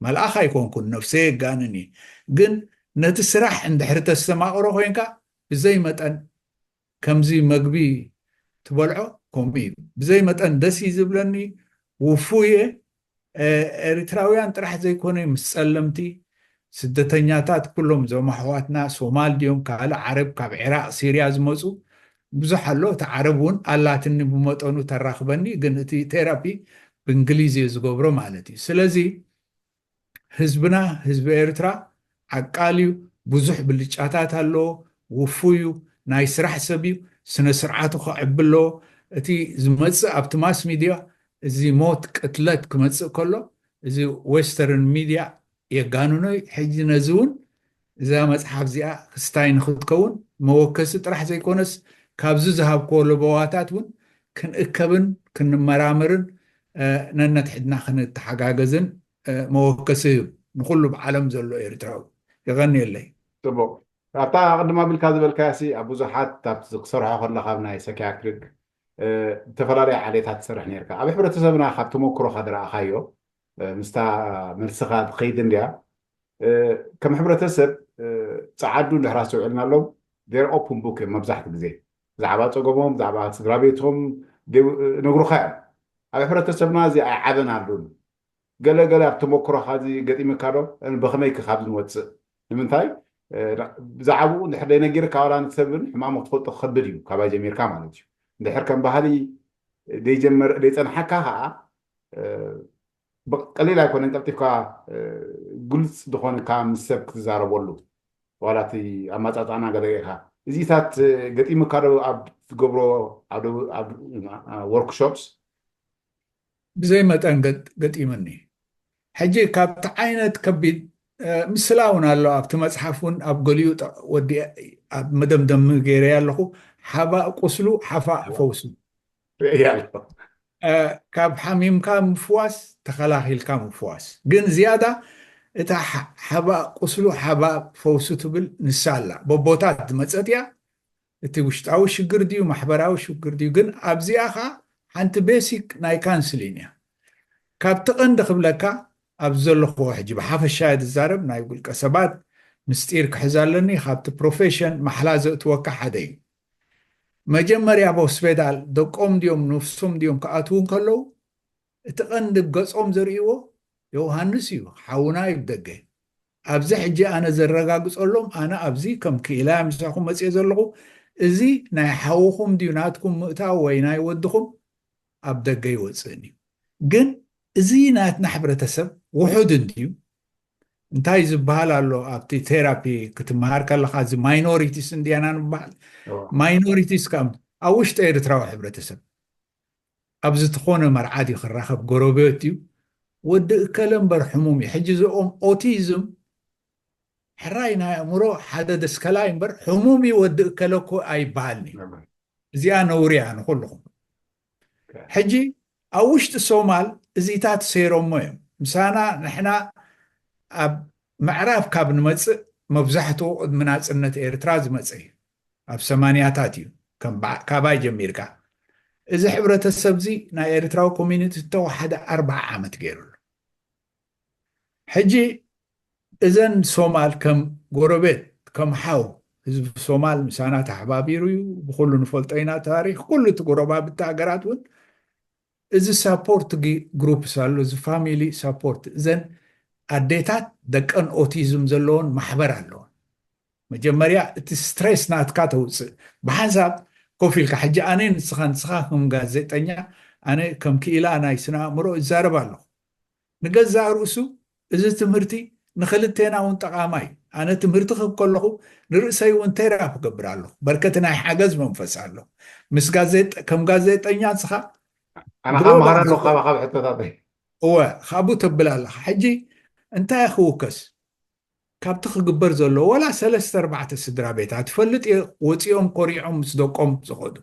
መልኣኽ ኣይኮንኩን፣ ነፍሰይ የጋንን እየ። ግን ነቲ ስራሕ እንድሕሪ ተስተማቕሮ ኮይንካ ብዘይ መጠን ከምዚ መግቢ ትበልዖ ከምኡ እዩ። ብዘይ መጠን ደስ እዩ ዝብለኒ፣ ውፉየ ኤሪትራውያን ጥራሕ ዘይኮነ ምስ ጸለምቲ ስደተኛታት ኩሎም እዞም ኣሕዋትና ሶማል ድዮም ካልእ ዓረብ ካብ ዒራቅ ሲርያ ዝመፁ ብዙሕ ኣሎ እቲ ዓረብ እውን ኣላትኒ ብመጠኑ ተራኽበኒ ግን እቲ ቴራፒ ብእንግሊዝ እየ ዝገብሮ ማለት እዩ ስለዚ ህዝብና ህዝቢ ኤርትራ ዓቃል እዩ ብዙሕ ብልጫታት ኣለዎ ውፉይ እዩ ናይ ስራሕ ሰብ እዩ ስነ ስርዓቱ ከዕቢ ኣለዎ እቲ ዝመፅእ ኣብቲ ማስ ሚድያ እዚ ሞት ቅትለት ክመፅእ ከሎ እዚ ዌስተርን ሚድያ የጋንኖ እዩ ሕጂ ነዚ እውን እዛ መፅሓፍ እዚኣ ክስታይ ንክትከውን መወከሲ ጥራሕ ዘይኮነስ ካብዚ ዝሃብክዎ ለበዋታት እውን ክንእከብን ክንመራመርን ነነትሕድና ክንተሓጋገዝን መወከሲ እዩ ንኩሉ ብዓለም ዘሎ ኤርትራዊ የቀንየለይ ፅቡቅ ኣብታ ቅድም ኣቢልካ ዝበልካያ ሲ ኣብ ብዙሓት ኣብቲ ክሰርሖ ከለካ ኣብ ናይ ሰኪያትሪክ ዝተፈላለየ ዓሌታት ትሰርሕ ነርካ ኣብ ሕብረተሰብና ካብ ተመክሮካ ዝረኣካዮ ምስታ መልስኻ ትኸይድ እንድያ ከም ሕብረተሰብ ፀዓዱ እንድሕር ኣስተውዕልናሎም ር ኦፕን ቡክ እዮም መብዛሕቲ ግዜ ብዛዕባ ፀገሞም ብዛዕባ ስድራ ቤቶም ነግሩካ እዮም ኣብ ሕብረተሰብና እዚ ኣይዓበን ኣሉን ገለ ገለ ኣብ ተመክሮኻ እዚ ገጢምካ ዶ ብኸመይ ካብ ንወፅእ ንምንታይ ብዛዕባኡ እንድሕር ዘይነጊርካ ዋላ ንሰብን ሕማሙ ክትፈልጦ ክኸብድ እዩ ካባይ ጀሚርካ ማለት እዩ እንድሕር ከም ባህሊ ዘይጀመር ዘይፀንሓካ ከዓ ቀሊል ኣይኮነን ቀልጢፍካ ግልፅ ዝኾንካ ምስ ሰብ ክትዛረበሉ ዋላ እቲ ኣመፃፅኣና ገለ ጌርካ እዚታት ገጢሙካ ዶ ኣብ ትገብሮ ወርክሾፕስ ብዘይ መጠን ገጢሙኒ ሕጂ ካብቲ ዓይነት ከቢድ ምስላ እውን ኣሎ ኣብቲ መፅሓፍ እውን ኣብ ገሊኡ ወዲ ኣብ መደምደሚ ገይረ ኣለኹ ሓባእ ቁስሉ ሓፋእ ፈውሱ ርእያ ኣሎ ካብ ሓሚምካ ምፍዋስ ተኸላኺልካ ምፍዋስ ግን ዝያዳ እታ ሓባእ ቁስሉ ሓባእ ፈውሱ ትብል ንሳ ኣላ በቦታት ዝመፀት እያ እቲ ውሽጣዊ ሽግር ድዩ ማሕበራዊ ሽግር ድዩ ግን ኣብዚኣ ኸ ሓንቲ ቤሲክ ናይ ካንስሊን እያ ካብቲ ቀንዲ ክብለካ ኣብ ዘለኽዎ ሕጂ ብሓፈሻ ዝዛረብ ናይ ውልቀ ሰባት ምስጢር ክሕዝ ኣለኒ ካብቲ ፕሮፌሽን ማሕላ ዘእትወካ ሓደ እዩ መጀመርያ ኣብ ሆስፔታል ደቆም ድዮም ነፍሶም ድዮም ክኣትዉ እንከለዉ እቲ ቀንዲ ገጾም ዘርእይዎ ዮሃንስ እዩ፣ ሓውና እዩ ብደገ። ኣብዚ ሕጂ ኣነ ዘረጋግጸሎም፣ ኣነ ኣብዚ ከም ክኢላ ምሳኹም መጽየ ዘለኹ፣ እዚ ናይ ሓውኹም ድዩ ናትኩም ምእታው ወይ ናይ ወድኹም ኣብ ደገ ይወፅእን እዩ። ግን እዚ ናትና ሕብረተሰብ ውሑድ እንድዩ። እንታይ ዝበሃል ኣሎ ኣብቲ ቴራፒ ክትመሃር ከለኻ፣ እዚ ማይኖሪቲስ እንድያና ንበሃል። ማይኖሪቲስ ከም ኣብ ውሽጢ ኤርትራዊ ሕብረተሰብ ኣብ ዝተኾነ መርዓ ድዩ ክራኸብ፣ ጎረቤት ድዩ፣ ወዲ እከለ እምበር ሕሙም እዩ። ሕጂ እዚኦም ኦቲዝም ሕራይ ናይ ኣእምሮ ሓደ ደስከላይ እምበር ሕሙም እዩ ወዲ እከለ እኮ ኣይበሃልን እዩ። እዚኣ ነውሪ እያ ንኩልኹም። ሕጂ ኣብ ውሽጢ ሶማል እዚታት ሰይሮሞ እዮም። ምሳና ንሕና ኣብ ምዕራብ ካብ ንመጽእ መብዛሕትኡ ቅድሚ ናጽነት ኤርትራ ዝመጸ እዩ። ኣብ ሰማንያታት እዩ ከም በዓ-፣ ካባይ ጀሚርካ። እዚ ሕብረተሰብ እዚ ናይ ኤርትራዊ ኮሚኒቲ ዝተወሓደ ኣርብዓ ዓመት ገይሩ ኣሎ። ሕጂ እዘን ሶማል ከም ጎረቤት፣ ከም ሓው ህዝቢ ሶማል ምሳና ተሓባቢሩ እዩ። ብኩሉ ንፈልጦ ኢና ታሪኽ ኩሉ እቲ ጎረባብቲ ሃገራት እውን እዚ ሳፖርት ግ-፣ ግሩፕስ ኣሎ፣ እዚ ፋሚሊ ሳፖርት። እዘን ኣዴታት ደቀን ኦቲዝም ዘለዎን ማሕበር ኣለዎን። መጀመርያ እቲ ስትሬስ ናትካ ተውፅእ። ብሓንሳብ ኮፍ ኢልካ፣ ሕጂ ኣነ ንስኻ፣ ንስኻ ከም ጋዜጠኛ፣ ኣነ ከም ክኢላ ናይ ስነ ኣእምሮ እዛረብ ኣለኹ። ንገዛእ ርእሱ እዚ ትምህርቲ ንክልቴና እውን ጠቓማይ። ኣነ ትምህርቲ ክህብ ከለኹ ንርእሰይ እውን ቴራፒ ክገብር ኣለኹ። በርከቲ ናይ ሓገዝ መንፈስ ኣሎ። ምስ ጋዜጠ-፣ ከም ጋዜጠኛ ንስኻ ኣነ ብሮድ ካብ መሃር ኣለኹ ኣንግል ካባኻ ብሕቶታተይ። እወ፣ ካብኡ ተብል ኣለኻ። ሕጂ እንታይ ክውከስ? ካብቲ ክግበር ዘለዎ ዋላ ሰለስተ ኣርባዕተ ስድራ ቤታት ትፈልጥ እየ፣ ወፂኦም ኮሪዖም ምስ ደቆም ዝኸዱ።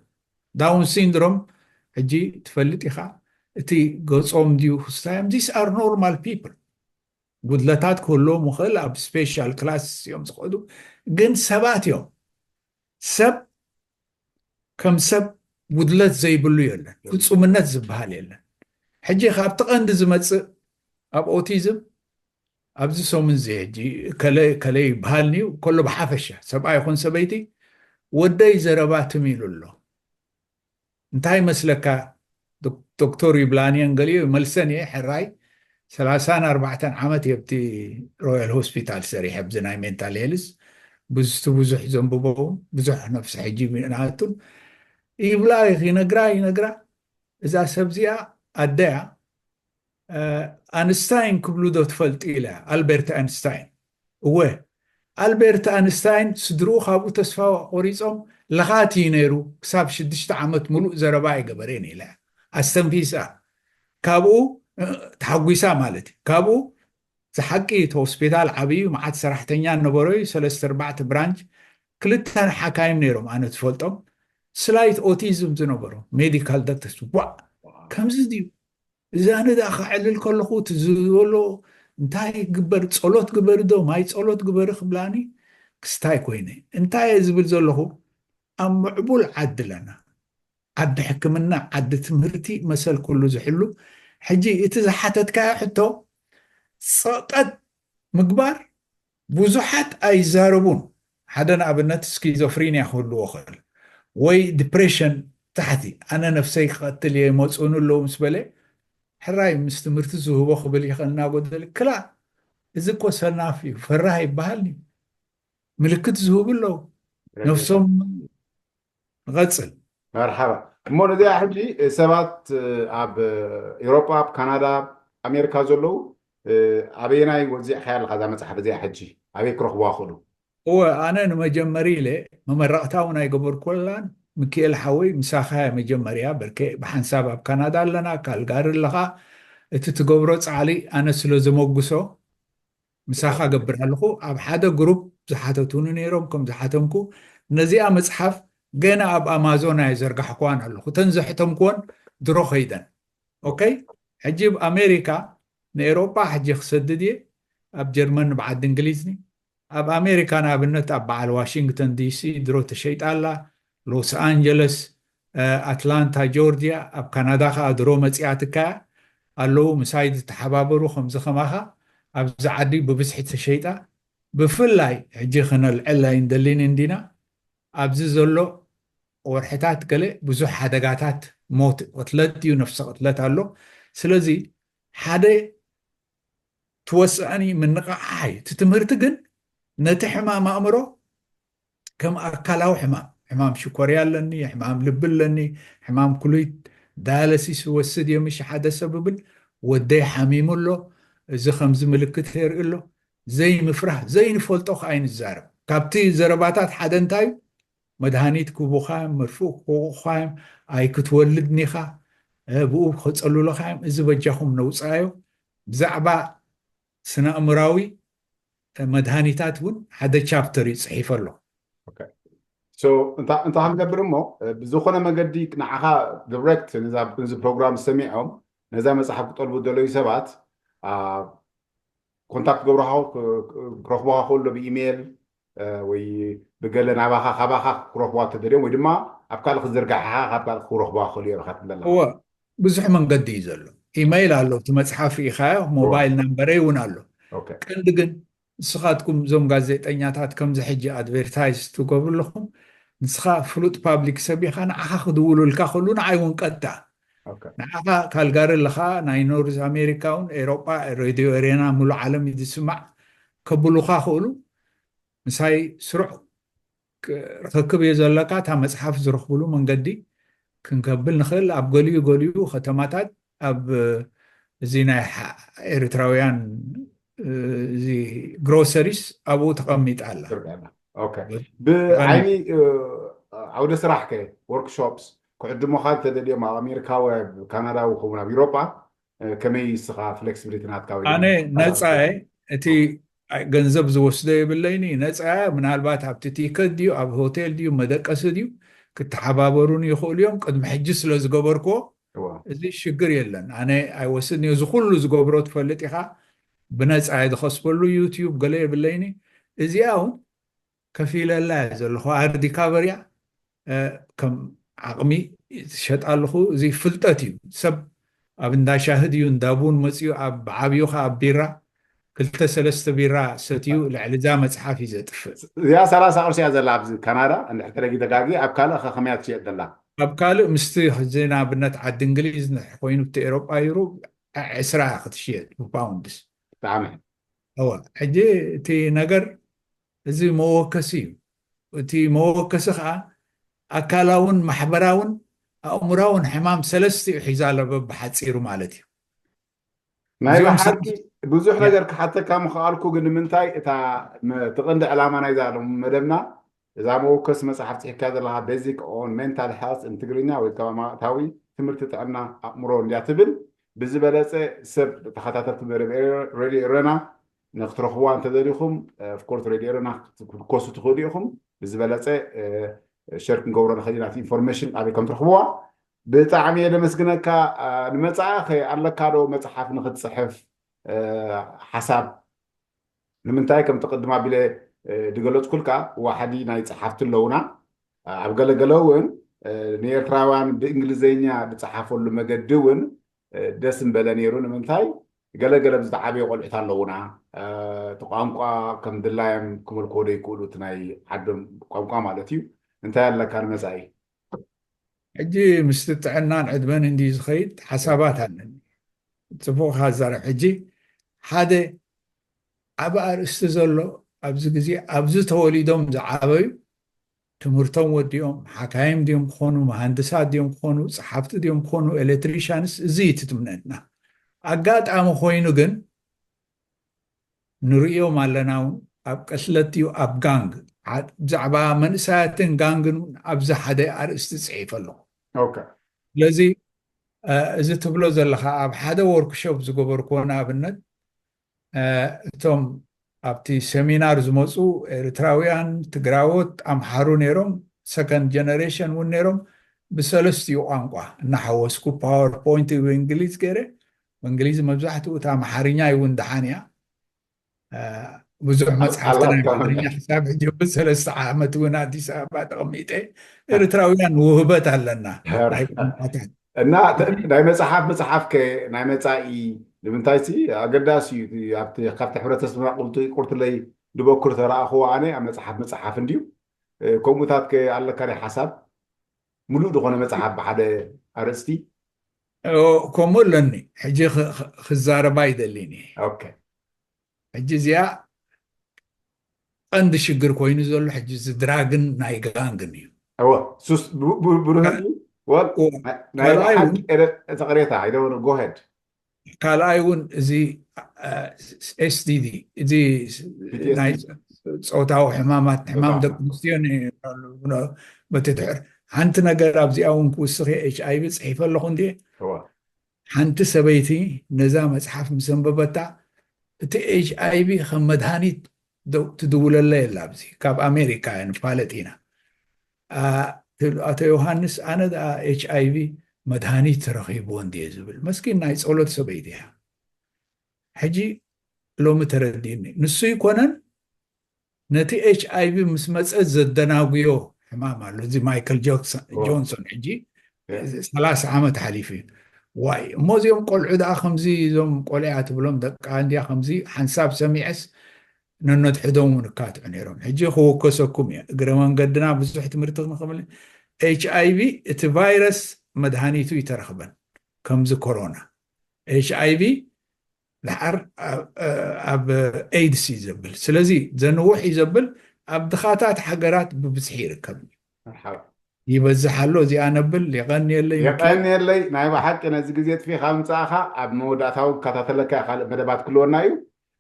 ዳውን ሲንድሮም ሕጂ ትፈልጥ ኢኻ፣ እቲ ገጾም ድዩ ክስታዮም፣ these are normal people። ጉድለታት ክህልዎም ይኽእል፣ ኣብ ስፔሻል ክላስ እዮም ዝኸዱ፣ ግን ሰባት እዮም። ሰብ ከም ሰብ ጉድለት ዘይብሉ የለን፣ ፍጹምነት ዝበሃል የለን። ሕጂ ካብቲ ቀንዲ ዝመጽእ ኣብ ኦቲዝም ኣብዚ ሰሙን እዚ ሕጂ ከለ-፣ ከለ ይበሃል ንዩ ከሎ ብሓፈሻ ሰብኣይ ይኹን ሰበይቲ ወደይ ዘረባ ትም ኢሉ ኣሎ። እንታይ መስለካ? ዶክ-፣ ዶክተር ይብላንየን ገሊኡ ይመልሰን እየ። ሕራይ ሰላሳን ኣርባዕተን ዓመት የብቲ ሮያል ሆስፒታል ሰሪሐ ኣብዚ ናይ ሜንታል ሄልስ ብዙቲ ብዙሕ ዘንብቦ ብዙሕ ነፍሲ ሕጂ ናቱን ይብላ ይነግራ ይነግራ። እዛ ሰብ እዚኣ ኣደያ፣ እ፣ ኣንስታይን ክብሉ ዶ ትፈልጢ ኢለ፣ ኣልበርት ኣንስታይን። እወ፣ ኣልበርት ኣንስታይን ስድርኡ ካብኡ ተስፋ ቆሪጾም፣ ለኻት እዩ ነይሩ፣ ክሳብ ሽዱሽተ ዓመት ሙሉእ ዘረባ ኣይገበረን ኢለ ኣስተንፊሳ። ካብኡ፣ እ፣ ተሓጒሳ ማለት እዩ። ካብኡ ዝሓቂ እቲ ሆስፒታል ዓብዩ መዓት ሰራሕተኛ ነበሮ እዩ፣ ሰለስተ ኣርባዕተ ብራንች፣ ክልተ ሓካይም ነይሮም ኣነ ትፈልጦም፣ ስላይት ኦቲዝም ዝነበሮ ሜዲካል ዶክተርስ። ዋእ፣ ከምዚ ድዩ? እዚ ኣነ ደኣ ከዕልል ከለኹ እቲ ዝበሎ እንታይ ግበር፣ ጸሎት ግበር ዶ፣ ማይ ጸሎት ግበሪ ክብላኒ ክስታይ ኮይነ። እንታይ እየ ዝብል ዘለኹ? ኣብ ምዕቡል ዓዲ ኣለና። ዓዲ ሕክምና፣ ዓዲ ትምህርቲ፣ መሰል ኩሉ ዝሕሉ። ሕጂ እቲ ዝሓተትካዮ ሕቶ ጸቕጠት ምግባር ብዙሓት ኣይዛረቡን። ሓደ ንኣብነት ስኪዞፍሪንያ ክህልዎ ይኽእል ወይ ዲፕሬሽን ታሕቲ፣ ኣነ ነፍሰይ ክቐትል እየ ይመፁኒ ኣለዉ ምስ በለ፣ ሕራይ ምስ ትምህርቲ ዝህቦ ክብል ይኽእል እናጎደለ፣ ክላ እዚ እኮ ሰናፍ እዩ፣ ፈራህ ይበሃል እዩ። ምልክት ዝህቡ ኣለዉ። ነፍሶም ንቐጽል። መርሓባ። እሞ ነዚኣ ሕጂ ሰባት ኣብ ኤውሮጳ፣ ኣብ ካናዳ፣ ኣብ ኣሜሪካ ዘለዉ፣ ኣበየናይ ወዚዕካያ ኣለኻ እዛ መጽሓፍ እዚኣ ሕጂ? ኣበይ ክረኽቡዋ ይኽእሉ? እወ፣ ኣነ ንመጀመሪ ኢለ መመረቕታ እውን ኣይገበርኩላን። ሚኪኤል ሓወይ፣ ምሳኻ እያ መጀመርያ። በርከ ብሓንሳብ ኣብ ካናዳ ኣለና፣ ካልጋሪ ኣለኻ። እቲ ትገብሮ ጻዕሊ ኣነ ስለ ዘመጉሶ፣ ምሳኻ ገብር ኣለኹ። ኣብ ሓደ ግሩፕ ዝሓተቱኒ ነይሮም፣ ከም ዝሓተምኩ፣ ነዚኣ መጽሓፍ ገና ኣብ ኣማዞን ኣይዘርጋሕኩዋን ኣለኹ። እተን ዘሕተምኩወን ድሮ ኸይደን። ኦኬ፣ ሕጂ ኣብ ኣሜሪካ ንኤውሮጳ ሕጂ ክሰድድ እየ። ኣብ ጀርመን ብዓዲ እንግሊዝኒ፣ ኣብ ኣሜሪካ ንኣብነት ኣብ በዓል ዋሽንግተን ዲሲ ድሮ ተሸይጣ ኣላ። ሎስ ኣንጀለስ፣ እ፣ ኣትላንታ ጆርጅያ፣ ኣብ ካናዳ ከኣ ድሮ መጺኣትካ እያ። ኣለዉ ምሳይ ዝተሓባበሩ ከምዚ ከማኻ ኣብዚ ዓዲ ብብዝሒ ተሸይጣ። ብፍላይ ሕጂ ክነልዕል ኣይንደሊን እንዲና፣ ኣብዚ ዘሎ ወርሕታት ገለ ብዙሕ ሓደጋታት ሞት፣ ቅትለት እዩ፣ ነፍሲ ቅትለት ኣሎ። ስለዚ ሓደ ትወስዕኒ ምንቕሓይ እቲ ትምህርቲ ግን ነቲ ሕማም ኣእምሮ ከም ኣካላዊ ሕማም፣ ሕማም ሽኮርያ ኣለኒ፣ ሕማም ልቢ ኣለኒ፣ ሕማም ኩሉይት፣ ዳያለሲስ ወስድ እየ ምሽ ሓደ ሰብ ብል፣ ወደይ ሓሚሙ ኣሎ፣ እዚ ከምዚ ምልክት የርኢ ኣሎ፣ ዘይምፍራህ ዘይንፈልጦ ከኣ ይንዛረብ። ካብቲ ዘረባታት ሓደ እንታይ እዩ? መድሃኒት ክህቡኻ እዮም፣ መርፍእ ክወቕቑኻ እዮም፣ ኣይክትወልድን ኢኻ፣ ብኡ ክጸልሉኻ እዮም። እዚ በጃኹም ነውጻዮ። ብዛዕባ ስነ ኣእምራዊ መድሃኒታት እውን ሓደ ቻፕተር እዩ ጽሒፈ ኣሎ። እንታይ ክንገብር እሞ፣ ብዝኾነ መገዲ ንዓኻ ዲሬክት ነዚ ፕሮግራም ሰሚዖም ነዛ መፅሓፍ ክጠልቡ ዘለዩ ሰባት ኮንታክት ገብረኻ ክረኽቡኻ ክእሉ ብኢሜይል ወይ ብገለ ናባኻ ካባኻ ክረኽቡዋ ተደልዮም ወይ ድማ ኣብ ካልእ ክዝርጋሕኻ ካብ ካልእ ክረኽቡዋ ክእሉ እዮም ኢኻ ትብለና። እወ፣ ብዙሕ መንገዲ እዩ ዘሎ። ኢሜይል ኣሎ፣ እቲ መፅሓፍ ኢኻዮ፣ ሞባይል ናምበረይ እውን ኣሎ። ቀንዲ ግን ንስኻትኩም እዞም ጋዜጠኛታት ከምዚ ሕጂ ኣድቨርታይዝ ትገብሩ ኣለኹም፣ ንስኻ ፍሉጥ ፓብሊክ ሰብ ኢኻ፣ ንዓኻ ክድውሉልካ ከሉ ንዓይ እውን ቀጥታ ንዓኻ ካልጋሪ ኣለኻ፣ ናይ ኖርዝ ኣሜሪካ እውን ኤሮጳ ሬድዮ ኤሬና ሙሉእ ዓለም እዩ ዝስማዕ፣ ከብሉኻ ክእሉ ምሳይ ስሩዕ ርክክብ እየ ዘለካ። እታ መፅሓፍ ዝረኽብሉ መንገዲ ክንከብል ንኽእል። ኣብ ገሊኡ ገሊኡ ከተማታት ኣብ እዚ ናይ ኤርትራውያን እዚ ግሮሰሪስ ኣብኡ ተቐሚጣ ኣላ። ብዓይኒ ዓውደ ስራሕ ከ ወርክሾፕስ ክዕድሙኻ እንተደልዮም ኣብ ኣሜሪካ ወይ ኣብ ካናዳ ወይ ከውን ኣብ ኢሮጳ ከመይ ስኻ ፍሌክሲቢሊቲ ናትካ? ኣነ ነፃ እየ። እቲ ገንዘብ ዝወስዶ የብለይኒ፣ ነፃ እየ። ምናልባት ኣብቲ ቲከት ድዩ ኣብ ሆቴል ድዩ መደቀሲ ድዩ ክተሓባበሩን ይኽእሉ እዮም። ቅድሚ ሕጂ ስለ ዝገበርክዎ እዚ ሽግር የለን። ኣነ ኣይወስድን እዩ። እዚ ኩሉ ዝገብሮ ትፈልጥ ኢኻ። ብነፃ እየ ዝኸስበሉ። ዩትዩብ ገለ የብለይኒ። እዚኣ እውን ከፊለላ እየ ዘለኹ። ኣር ዲካቨርያ ከም ዓቕሚ ትሸጣ ኣለኹ። እዚ ፍልጠት እዩ። ሰብ ኣብ እንዳ ሻሂ ድዩ እንዳ ቡን መፅዩ ኣብ ዓብዩ ከ ኣብ ቢራ ክልተ ሰለስተ ቢራ ሰትዩ ልዕሊ እዛ መፅሓፍ እዩ ዘጥፍእ። እዚኣ ሰላሳ ቅርሺ እያ ዘላ ኣብዚ ካናዳ። እንድሕር ተረጊ ተጋጊ ኣብ ካልእ ከ ከመይ እያ ትሽየጥ ዘላ? ኣብ ካልእ ምስቲ ሕዚ ንኣብነት ዓዲ እንግሊዝ ኮይኑ እቲ ኤሮጳ ዩሩብ ዕስራ ክትሽየጥ ብፓውንድስ። ብጣዕሚ እወ። ሕጂ እቲ ነገር እዚ መወከሲ እዩ። እቲ መወከሲ ከዓ ኣካላውን ማሕበራውን ኣእምራውን ሕማም ሰለስቲኡ ሒዛ ኣሎ በብሓፂሩ ማለት እዩ። ናይ ብሓቂ ብዙሕ ነገር ክሓተካ ምኽኣልኩ፣ ግን ንምንታይ እታ እቲ ቀንዲ ዕላማ ናይዛ ሎም መደብና እዛ መወከሲ መፅሓፍ ፅሒፍካ ዘለካ ቤዚክ ኦን ሜንታል ሄልት ን ትግርኛ ወይ ከዓ ማእታዊ ትምህርቲ ጥዕና ኣእምሮ እንድያ ትብል። ብዝበለፀ ሰብ ተኸታተልቲ መደብ ሬድዮ ኤረና ንክትረኽብዋ እንተደሊኹም ኦፍኮርስ ሬድዮ ኤረና ክትኮሱ ትኽእሉ ኢኹም። ብዝበለፀ ሸር ክንገብሮ ንኽእል ኢና ኢንፎርሜሽን ኣበይ ከም ትረኽብዋ። ብጣዕሚ እየ ደመስግነካ። ንመፃኢ ከ ኣለካ ዶ መፅሓፍ ንክትፅሕፍ ሓሳብ? ንምንታይ ከምቲ ቅድም ኣቢለ ዝገለፅኩልካ ዋሕዲ ናይ ፀሓፍቲ ኣለውና። ኣብ ገለገለ እውን ንኤርትራውያን ብእንግሊዘኛ ዝፀሓፈሉ መገዲ እውን ደስ ምበለ ነይሩ። ንምንታይ ገለገለ ብዝተዓበዩ ቆልዑት ኣለውና። እቲ ቋንቋ ከም ድላዮም ክመልክዎ ዘይክእሉ እቲ ናይ ዓዶም ቋንቋ ማለት እዩ። እንታይ ኣለካ ንመፃኢ? ሕጂ ምስቲ ጥዕናን ዕድመን እንዲ ዝኸይድ ሓሳባት ኣለኒ። ፅቡቕ ካዛረብ ሕጂ ሓደ ዓብ ኣርእስቲ ዘሎ ኣብዚ ግዜ ኣብዚ ተወሊዶም ዝዓበዩ ትምህርቶም ወዲኦም ሓካይም ድዮም ክኾኑ መሃንድሳት ድዮም ክኾኑ ፀሓፍቲ ድዮም ክኾኑ ኤሌክትሪሻንስ እዚ እዩ ትትምነትና። ኣጋጣሚ ኮይኑ ግን ንርእዮም ኣለና እውን ኣብ ቅትለት ድዩ ኣብ ጋንግ ብዛዕባ መንእሰያትን ጋንግን እውን ኣብዚ ሓደ ኣርእስቲ ፅሒፈ ኣለኹ። ስለዚ እዚ ትብሎ ዘለካ ኣብ ሓደ ወርክሾፕ ዝገበርክዎ ንኣብነት እቶም ኣብቲ ሰሚናር ዝመፁ ኤርትራውያን ትግራዎት ኣምሓሩ ነይሮም ሰከንድ ጀነሬሽን እውን ነይሮም ብሰለስቲኡ ቋንቋ እናሓወስኩ ፓወርፖይንት ብእንግሊዝ ገይረ ብእንግሊዝ መብዛሕትኡ እታ ኣምሓርኛ እውን ደሓን እያ ብዙሕ መፅሓፍቲ ናይ ኣምሓርኛ ክሳብ ሕጂ እውን ሰለስተ ዓመት እውን ኣዲስ ኣበባ ተቐሚጠ ኤርትራውያን ውህበት ኣለና ናይ ቋንቋታት እና ናይ መፅሓፍ ምፅሓፍ ከ ናይ መፃኢ ንምንታይ ሲ ኣገዳሲ እዩ ኣብቲ ካብቲ ሕብረተሰብና ቁርትለይ ድበኩር ተረኣኽዎ ኣነ ኣብ መፅሓፍ ምፅሓፍ እንድዩ ከምኡታት ከ ኣለካ ናይ ሓሳብ ሙሉእ ዝኾነ መፅሓፍ ብሓደ ኣርእስቲ ከምኡ ኣለኒ። ሕጂ ክዛረባ ይደሊኒ። ሕጂ እዚኣ ቀንዲ ሽግር ኮይኑ ዘሎ ሕጂ እዚ ድራግን ናይ ጋንግን እዩ። ብሩህ ተቕሬታ ኣይደወነ ጎሄድ። ካልኣይ እውን እዚ ኤስቲዲ እዚ ናይ ፆታዊ ሕማማት ሕማም ደቂ ኣንስትዮ በቲ ድሕር ሓንቲ ነገር ኣብዚኣ እውን ክውስኽ ኤች ኣይቪ ፅሒፈ ኣለኹ እንዲ ሓንቲ ሰበይቲ ነዛ መፅሓፍ ምስ ኣንበበታ እቲ ኤች ኣይቪ ከም መድሃኒት ትድውለላ የላ ኣብዚ ካብ ኣሜሪካ ንፋለጥ ኢና። ኣቶ ዮሃንስ ኣነ ደኣ ኤች ኣይቪ መድሃኒት ተረኺብዎ እንድየ ዝብል መስኪን ናይ ጸሎት ሰበይቲ እያ። ሕጂ ሎሚ ተረዲእኒ። ንሱ ይኮነን ነቲ ኤች ኣይቪ ምስ መጸ ዘደናጉዮ ሕማም ኣሎ። እዚ ማይክል ጆንሰን ሕጂ ሰላሳ ዓመት ሓሊፉ እዩ። ዋይ እሞ እዚኦም ቆልዑ ደኣ ከምዚ እዞም ቆልያ ትብሎም ደቃ እንድያ ከምዚ ሓንሳብ ሰሚዐስ ነነድሕዶም እውን እካትዑ ነይሮም። ሕጂ ክወከሰኩም እየ። እግረ መንገድና ብዙሕ ትምህርቲ ክንኽብል ኤች ኣይቪ እቲ ቫይረስ መድሃኒቱ ይተረኽበን ከምዚ ኮሮና ኤች ኣይቪ ደሓር ኣብ ኤድስ እዩ ዘብል። ስለዚ ዘንውሕ እዩ ዘብል ኣብ ድኻታት ሃገራት ብብዝሒ ይርከብ። ይበዝሕ ኣሎ እዚኣ ነብል። የቐንየለይ የቐንየለይ። ናይ ብሓቂ ነዚ ግዜ ጥፊኻ ምፃእኻ ኣብ መወዳእታዊ ክከታተለካ ካልእ መደባት ክልወና እዩ።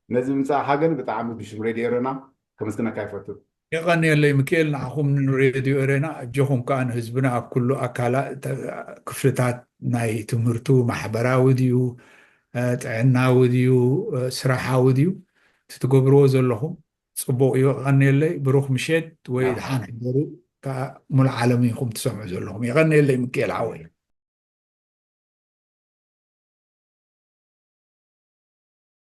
ነዚ ምፃእኻ ግን ብጣዕሚ ብሽም ሬድዮ ኤረና ከመስግነካ ይፈቱ። የቐንየለይ ሚካኤል፣ ንዓኹም ንሬድዮ ኤረና ኣጆኹም ከዓ ንህዝብና ኣብ ኩሉ ኣካላ ክፍልታት ናይ ትምህርቱ ማሕበራዊ ድዩ ጥዕናዊ ድዩ ስራሓዊ ድዩ ትትገብርዎ ዘለኹም ፅቡቅ እዩ። የቐንየለይ። ብሩኽ ምሸት ወይ ድሓን ሕደሩ። ከዓ ሙሉ ዓለም ኢኹም ትሰምዑ ዘለኹም። የቐንየለይ ሚካኤል ሓወይ።